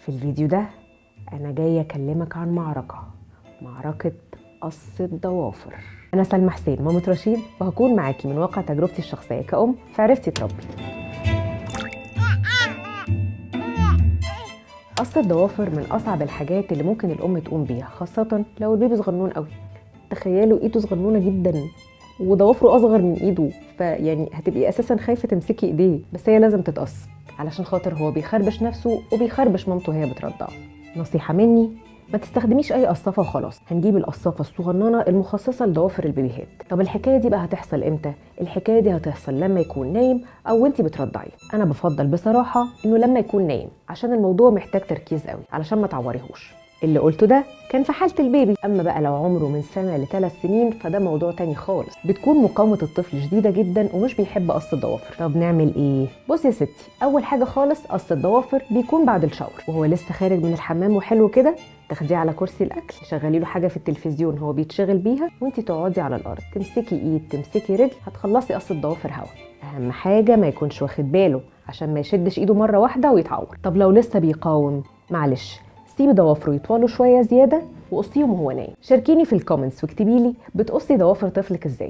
في الفيديو ده أنا جاية أكلمك عن معركة قص الضوافر. أنا سلمى حسين مامة رشيد، وهكون معاكي من واقع تجربتي الشخصية كأم في عرفتي تربي. قص الضوافر من أصعب الحاجات اللي ممكن الأم تقوم بيها، خاصة لو البيبي صغنون قوي. تخيلوا إيده صغنونة جدا وضوافره أصغر من إيده، فيعني هتبقي أساسا خايفة تمسكي إيديه، بس هي لازم تتقص علشان خاطر هو بيخربش نفسه وبيخربش مامته وهي بترضعه. نصيحة مني، ما تستخدميش اي قصافه وخلاص، هنجيب القصافه الصغننه المخصصة لضوافر البيبيهات. طب الحكاية دي بقى هتحصل امتى؟ الحكاية دي هتحصل لما يكون نايم او وانتي بترضعيه. انا بفضل بصراحة انه لما يكون نايم، عشان الموضوع محتاج تركيز قوي علشان ما تعوريهوش. اللي قلته ده كان في حالة البيبي، أما بقى لو عمره من سنة ل3 سنين فده موضوع تاني خالص، بتكون مقاومة الطفل شديدة جدا ومش بيحب قص الضوافر. طب نعمل إيه؟ بصي يا ستي، أول حاجة خالص قص الضوافر بيكون بعد ال shower وهو لسه خارج من الحمام وحلو كده، تاخديه على كرسي الاكل، تشغلي له حاجة في التلفزيون هو بيتشغل بيها، وانت تقعدي على الارض تمسكي ايد تمسكي رجل، هتخلصي قص الضوافر هوا. اهم حاجة ما يكونش واخد باله عشان ما يشدش ايده مرة واحدة ويتعور. طب لو لسه بيقاوم، معلش سيبي ضوافره يطولوا شوية زيادة وقصيهم وهو نايم. شاركيني في ال comments واكتبي لي بتقصي ضوافر طفلك ازاي.